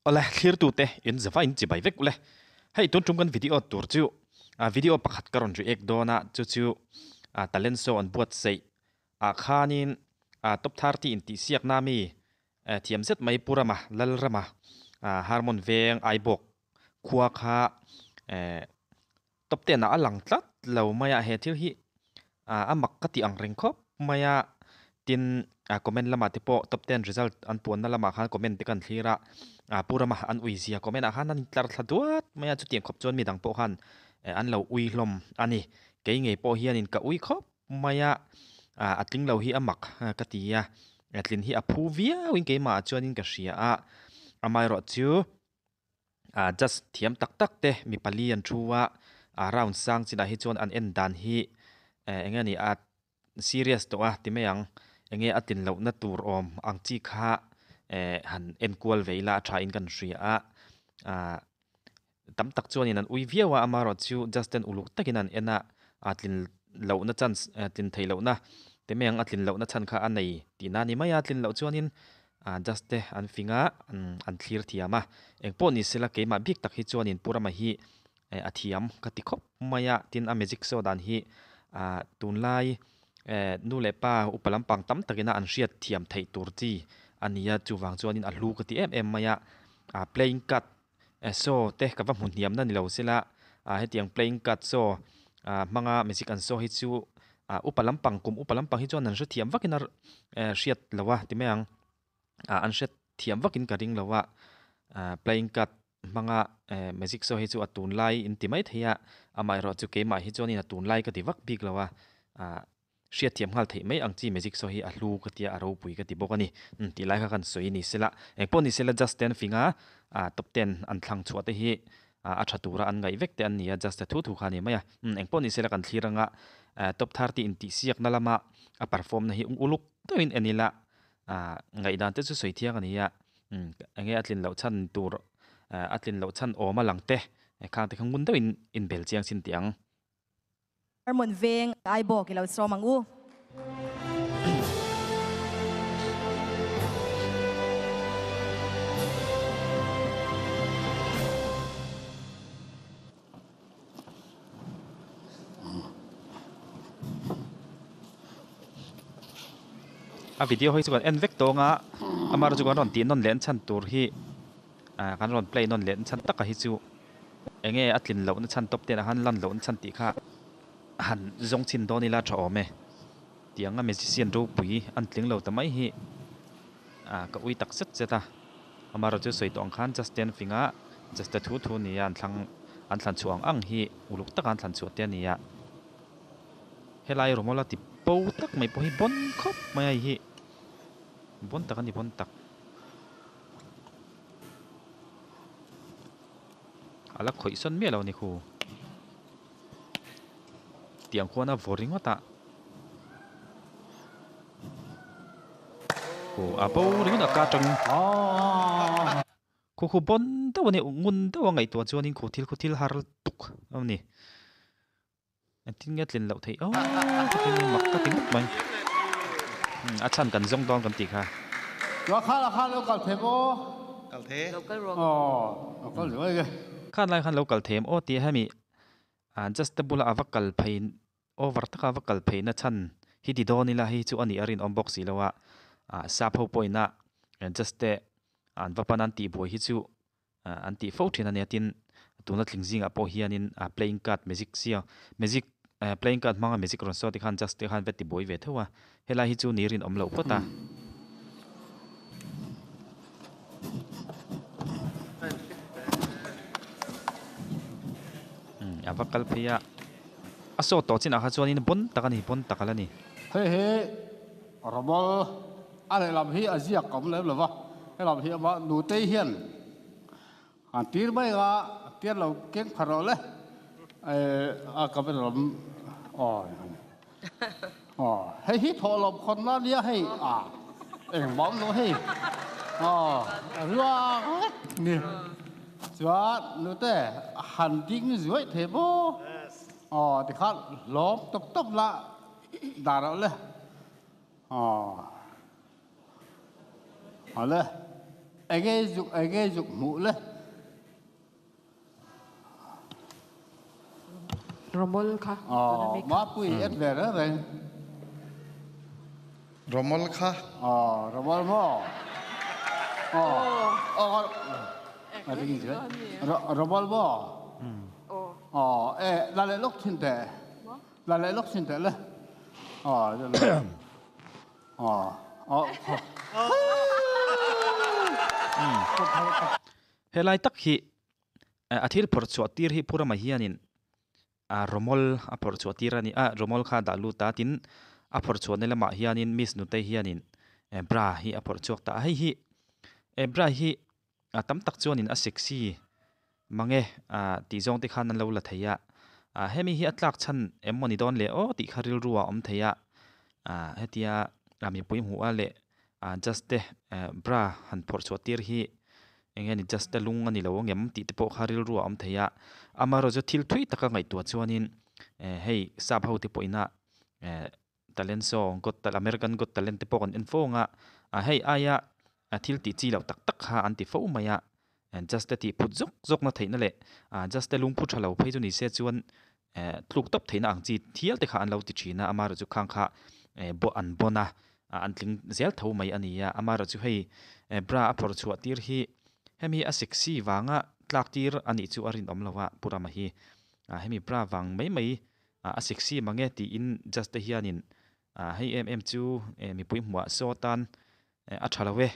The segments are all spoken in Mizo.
Awle thlirtute in zava in chibai vek ule. Hei tun tum kan video tur chu video pakhat ka rawn react dawn a chu chu talent show an buatsaih ah khanin top 30 intihsiakna mi thiam zet mai Pu Rama Lalrama Harmon veng Aibawk khua kha top 10 ah a lang tlat lo mai a he thil hi a mak ka tih ang reng khawp mai a tin comment lamah te pawh top 10 result an puanna lamah khan comment te kan thlir a Pu Rama an ui zia comment ah khan an intlar thla duat mai a chutiang khawp chuan midang pawh khan an lo ui hlawm a ni kei ngei pawh hianin ka ui khawp mai a a tling lo hi a mak ka ti a tlin hi a phu viau in keimah ah chuanin ka hria a amaherawhchu. Ah just thiam tak tak te mi pali an thu a ah round sang chinah hi chuan an en dan hi eh eng nge ni a serious tawh a ti mai ang eng nge a tin loh na tur awm ang chi kha eh han en kual ve ila a tha in kan hria a ah tam tak chuanin an ui viau a amaherawhchu just ten uluk takin an en a ah tlin lohna chance eh tlin theih lohna ti mai ang a tlin lohna chhan kha a nei tihna a ni mai a tlin loh chuanin Ah just te an fing a, an thlir thiam a. Engpawh ni sela keimah bik tak hi chuanin Pu Rama hi eh a thiam ka ti khawp mai a, tin a magic show dan hi ah tunlai eh nu leh pa upa lampang tam takina an hriat thiam theih tur chi a ni a, chuvang chuanin a hlu ka ti em em mai a. Ah playing card eh show te ka va hmu hniamna ni lo sela ah hetiang playing card show ah hmanga magic an show hi chu ah upa lampang kum upa lampang hi chuan an hrethiam vakin a eh hriat lo a ti mai ang ah an hret thiam vakin ka ring lo a ah playing card hmanga eh magic show hi chu a tunlai in ti mai thei a amaherawh chu keimah hi chuanin a tunlai ka ti vak bik lo a ah. Hriatthiam nghal theih mai ang chi magic show hi a hlu ka tia a ropui ka ti bawk a ni. Umm tih lai kha kan sawi ni sela. Engpawh ni sela just ten finga ah top ten an thlang chhuah te hi ah a tha tura an ngaih vek te an ni a just a thu thu kha a ni mai a. Umm engpawh ni sela kan thlir anga eh top 30 intihsiakna lama a perform na hi uluk deuhin en ila ah ngaihdan te chu sawi thiang a ni a. Umm enge a tlin loh chhan tur eh a tlin loh chhan awm a lang te khang te kha ngun deuhin inbel chiang sin tih ang. Hermon veng Aibawk i lo sawm ang u. A video hi chu kan en vek tawng a, amah chu kan rawn tih nawn leh an chhan tur hi ah kan rawn play nawn leh an chhan taka hi chu. Enge a tlin lohna chhan tawp te ah khan lan lohna chhan tih kha han zawng chhin dawn ila tha awm e. Tianga musician ropui an tling lo ta mai hi ah ka ui tak zet zet a. Amaherawhchu chu sawi tawh ang khan Justin finga Justa thu thu nia an thlang an thlan chhuah ang ang hi uluk taka an thlan chhuah te a ni a. Helai Romola ti bo tak mai pawh hi bawn khawp mai a hei hi bawn tak a ni bawn tak. A la khawih sawn miah lo a ni khu. Tiang khuan a vaw ringawt a. Khu a bo ringawt a ka atangin. Khu khu bawn deuh a ni ngun deuh a ngaihtuah chuanin khu thil khu thil har tuk a ni. Engtin nge tlin loh theih aw ka ti mak ka ti ngawt mai. A chhan kan zawng dawn kan tih kha. Lo kha lo kha lo kal them aw. Kal the. Lo kal rawh. Aw lo kal zel e. Khan lai khan lo kal them aw tih hemi just te bula a va kal phei over taka a va kal phei na chhan hi ti dawn ila hei chu a nih a rinawm bawk si lo a sap ho pawhin a just te an va pan an tihbuai hi chu an tih fo thin a nia tin tuna tling zingah pawh hianin ah playing card magic sia magic eh playing card hmanga magic rawn saw te khan just te khan va ti buai ve theuh a helai hi chu ni rinawm loh phawt a. Umm a va kal phei a a saw tawh chinah kha chuanin bawn tak a ni bawn tak a la ni. Hei hi Rawmawl A lehlam hi a ziak awm lem lo va, helam hi amah nutei hian an tir mai anga tian lo keng pha rawh le a camera lam aw aw hei hi thawhlawm khawn la nia hei a engmah awm lo hei aw ruang vek ni chuan nute han ding zuaih thei maw aw tikhan hlawm tawp tawp la dah rawh le. Aw. Awle. Enge zuk enge zuk hmuh le. Romol kha tuna mi kha. Mapui en ve reng reng. Romol kha. Aw Romol maw? Aw aw Romol maw? Aw e la leh lawk thin teh. La leh lawk thin teh le. Aw Helai tak hi a thil phawrh chhuah tir hi Purama hianin a rawmawl a phawrh chhuah tir a ni a, rawmawl kha a dah lut a, tin a phawrh chhuahna lamah hianin Miss Nutei hianin bra hi a phawrh chhuak ta a, hei hi bra hi a tam tak chuanin a sexy mange tih zawng te khan an lo la thei a, hemi hi a tlak chhan em maw ni dawn le aw tih kha rilru a awm thei a, hetia mipui hmuh a leh just te bra han phawrh chhuah tir hi eng nge ni just te lung a ni lo angem tih te pawh kha rilru a awm thei a, amaherawhchu thil thui taka ngaihtuah chuanin hei sap ho te pawhin a Talent show got talent American got talent te pawh kan en fo ang a, ah hei aia thil tih chi loh tak tak kha an ti fo mai a, just te tih phut zawk zawk na theihna leh ah just te lungphu tha lo phei chu ni se chuan eh tluk tawp theihna ang chi thial te kha an lo ti thin a, amaherawhchu chu khang kha eh bawh an bawn a, an tling zel tho mai a ni a, amaherawhchu hei bra a phawrh chhuah tir hi hemi a sexy vanga tlak tir a nih chu a rinawm lo a Pu Rama hi, ah hemi bra vang mai mai a sexy mange tiin judge te hianin hei em em chu mipui hmuah saw atan a tha lo e,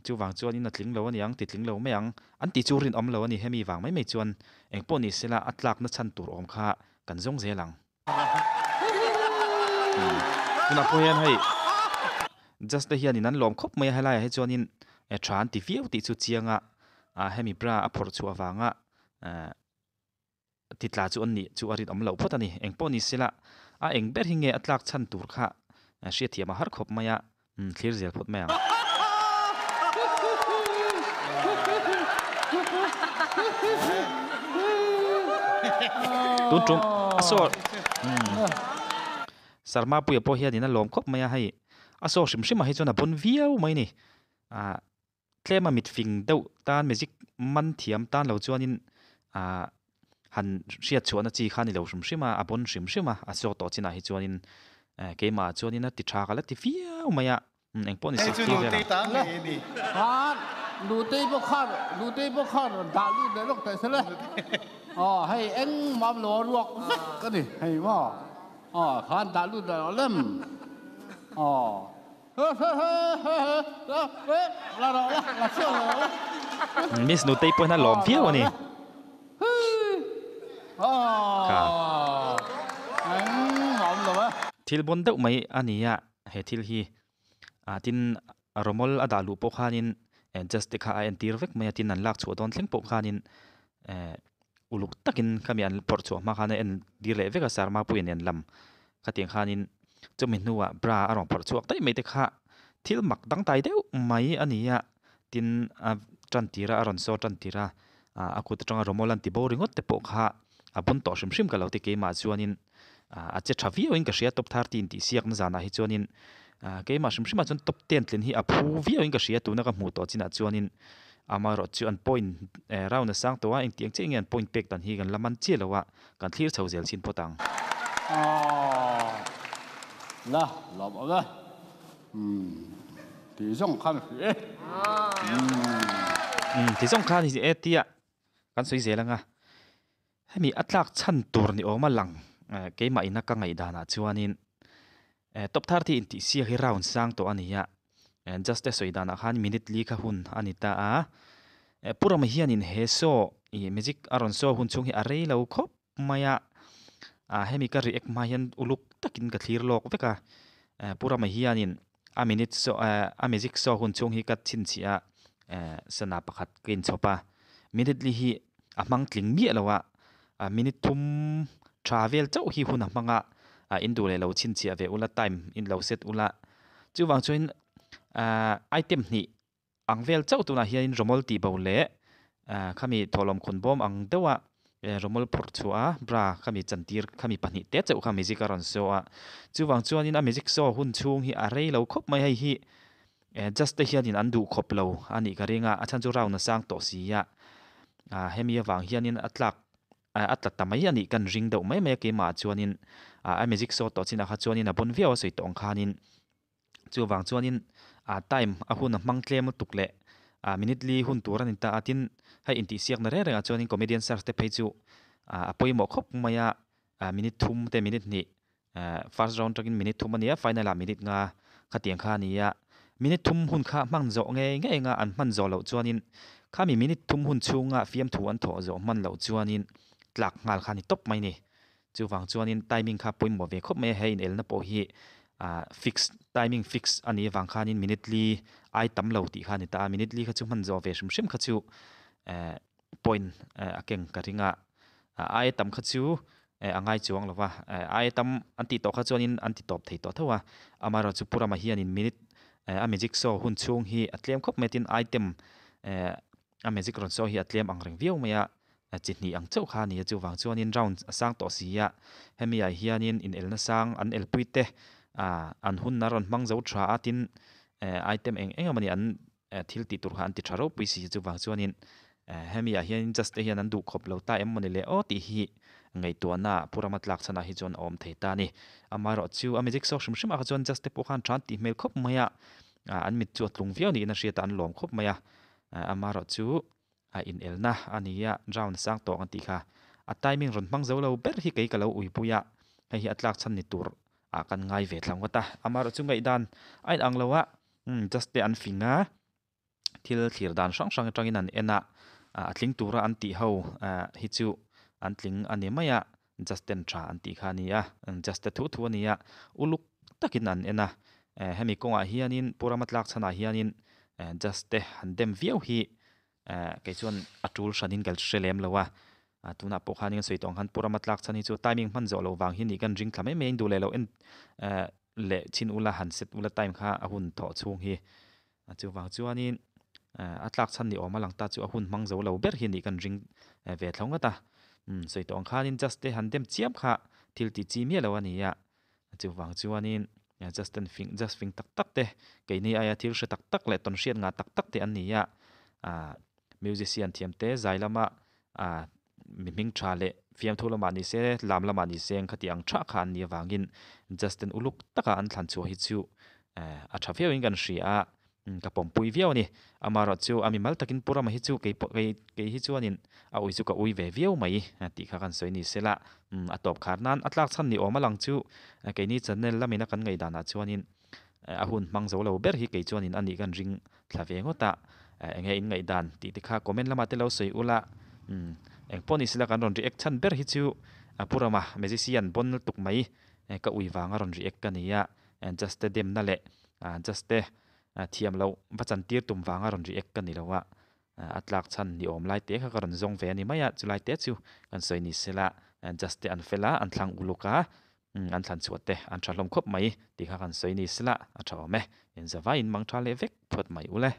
chuvang chuanin a tling lo aniang ti tling lo mai ang an tih chu rinawm lo a ni hemi vang mai mai chuan engpawh ni sela a tlakna chhan tur awm kha kan zawng zel ang. Tunah pawh hian hei judge te hianin an lawm khawp mai a helaiah hi chuanin tha an ti viau tih chu chiang a hemi bra a phawrh chhuah avanga Ti tla chu an nih chu a rinawm loh phawt a ni. Eng pawh ni sela, a eng ber hi nge a tlak chhan tur kha hriatthiam a har khawp mai a, thlir zel phawt mai ang. Tun tum a saw Sarma puia pawh hianin a lawm khawp mai a, hei a saw hrim hrim ah hi chuan a bawn viau mai ni. Tlema mit fing deuh tan magic man thiam tan lo chuanin ah han hriat chhuahna chi kha a ni lo hrim hrim a, a bawn hrim hrim a, a zawk tawh chinah hi chuanin keimah chuanin a ti tha ka la ti viau mai a, engpawh ni Hei chu thlir vel Nutei ang. tan ngei a ni. Khan Nutei pawh khan Nutei pawh khan rawn dah lut leh lawk teh se le. Aw hei engmah lo a ruak vek a ni hei maw. Aw khan dah lut leh rawh lem. Aw. Miss Nutei pawhin a lawm viau a ni. Thil bawn deuh mai a ni a he thil hi. Tin rawmawl a dah luh pawh khanin just te kha a entir vek mai a tin an lak chhuah dawn thleng pawh khanin uluk takin khami an phawrh chhuah hma khan a entir leh vek a Sarmapuia nen lam Khatiang khanin chumi hnuah bra a rawn phawrh chhuak daih mai te kha thil mak dangdai deuh mai a ni a, tin a tan tir a, a rawn saw tan tir a, a kut atanga rawmawl an ti bo ringawt te pawh kha a bun tawh hrim hrim ka lo ti keimah chuanin a che tha viauin ka hria top thirty in tih siakna zanah hi chuanin keimah hrim hrimah chuan top ten tlin hi a phu viauin ka hria tuna ka hmuh tawh chinah chuanin amaherawh chu an point round a sang tawh a engtiang chiah nge an point pek dan hi kan la man chiah lo a. Kan thlir chho zel chin phawt ang. Aww la lawm awm e umm ti zawng khan a hri e umm ti zawng khan hi e tia kan sawi zel anga hemi a tlak chhan tur ni awm a lang keimah ina ka ngaih danah chuanin top 30 intih siak hi round sang tawh a ni a just te sawi danah khan minute li kha hun a ni ta a Pu Rama hianin he show ih magic a rawn show hun chhung hi a rei lo khawp mai a, ah hemi ka react hma hian uluk takin ka thlir lawk vek a, Pu Rama hianin a minute show eh a magic show hun chhung hi ka chhinchhiah a, eh sana pakhat ka inchhawp a, minute li hi a hmang tling miah lo a, minute thum tha vel chauh hi hun a hmang a, ah in duh leh lo chhinchhiah ve ula time in lo set ula, chuvang chuan ah item hnih Ang vel chauh tunah hianin rawmawl tih bo leh khami thawhlawm khun bawm ang deuha rawmawl phawrh chhuah a bra khami chantir khami pahnih te chauh kha music a rawn show a. Chuvang chuanin a music show hun chhung hi a rei lo khawp mai hei hi. Just te hianin an duh khawp lo a nih ka ring a, a chhan chu round a sang tawh si a, hemi avang hianin a tlak a tla ta mai a nih kan ring deuh mai mai a keimah ah chuanin a magic show tawh chinah kha chuanin a bawn viau a sawi tawh ang khanin chuvang chuanin time a hun a hmang tlem lutuk leh minute li hun tur a ni ta a tin hei intihsiakna reng rengah chuanin comedian search te phei chu a pawimawh khawp mai a minute thum te minute hnih First round atangin minute thum a nia, final ah minute nga khatiang kha a ni a. Minute thum hun kha hman zawh ngei ngei anga an hman zawh loh chuanin khami minute thum hun chhunga fiamthu an thawh zawh hman loh chuanin tlak nghal kha a ni tawp mai ni. Chuvang chuanin timing kha pawimawh ve khawp mai a, he inelna pawh hi fix timing fix a nih avang khanin minute li ai tam lo tih kha a ni ta a, minute li kha chu hman zawh ve hrim hrim kha chu point a keng ka ring a, ai tam kha chu a ngai chuang lo va, ai tam an tih tawh kha chuanin an ti tawp thei tawh tho a, amaherawhchu Pu Rama hianin minute a magic show hun chhung hi a tlem khawp mai tin item a magic rawn show hi a tlem ang reng viau mai a, chi hnih ang chauh kha a ni a, chuvang chuanin round a sang tawh si a, hemi ah hianin inelna sang an elpui te an hun a rawn hmang zo tha a tin item eng eng emawni an thil tih tur kha an ti tha ropui si chuvang chuanin hemi ah hianin just te hian an duh khawp lo ta em mawni le aw tih hi ngaihtuahna ah Pu Rama tlak chhanah hi chuan a awm thei ta a ni. Amaherawh chu a magic show hrim hrim ah kha chuan just te pawh khan tha an tih hmel khawp mai a, an mit chu a tlung viau niin a hriat a an lawm khawp mai a, amaherawh chu a inelna a ni a round sang tawk an tih kha a timing rawn hmang zo lo ber hi kei ka lo uipui a, hei hi a tlak chhan ni tur ah kan ngai ve thla ngawt a, amaherawh chu ngaihdan a inang lo a. Umm just te an fing a, thil thlir dan hrang hrang atangin an en a, a tling tura an tih ho hi chu an tling a ni mai a, just ten tha an tih kha a ni a, just te thu thu a ni a, uluk takin an en a, hemi kawngah hianin Pu Rama tlak chhanah hianin just te han dem viau hi kei chuan a tul hranin ka hre lem lo a, tunah pawh khanin ka sawi tawh ang khan Pu Rama tlak chhan hi chu timing hman zawh loh vang hi nih kan ring thla mai mai a, in duh leh lo en leh chin ula han set ula time kha a hun thawh chhung hi a chuvang chuanin a tlak chhan ni awm a lang ta chu a hun hmang zo lo ber hi nih kan ring ve thlo ngawt a umm sawi tawh ang khanin just te han dem chiam kha thil tih chi miah lo a ni a chuvang chuanin just ten fing just fing tak tak te keini aia thil hre tak tak leh tawn hriat ngah tak tak te an ni a ah musician thiam te zai lama ah Mi hming tha leh fiamthu lamah ni se, lam lamah ni se khati ang tha kha an nih avangin Justin uluk taka an thlan chhuah hi chu a tha viauin kan hria a, ka pawmpui viau a ni. Amaherawh chu a mimal takin Pu Rama hi chu kei pawh kei kei hi chuanin a ui chu ka ui ve viau mai tih kha kan sawi ni se la, a tawp khar nan a tlak chhan ni awm a lang chu keini channel lamina kan ngaihdanah chuanin a hun hmang zo lo ber hi kei chuanin a nih kan ring thla ve ngawt a, eng nge in ngaihdan tih te kha comment lamah te lo sawi ula, umm eng pawh ni sela kan rawn react chhan ber hi chu Pu Rama magician bawn lutuk mai ka ui vanga rawn react ka ni a, just te demna leh just te thiam loh va chan tir tum vanga rawn react ka ni lo a, a tlak chhan ni awm lai te kha ka rawn zawng ve a ni mai a, chulai te chu kan sawi ni sela just te an fel a, an thlang uluk a. An thlan chhuah te an tha hlawm khawp mai tih kha kan sawi ni sela a tha awm e. Inzavaiin mang tha leh vek phawt mai ule.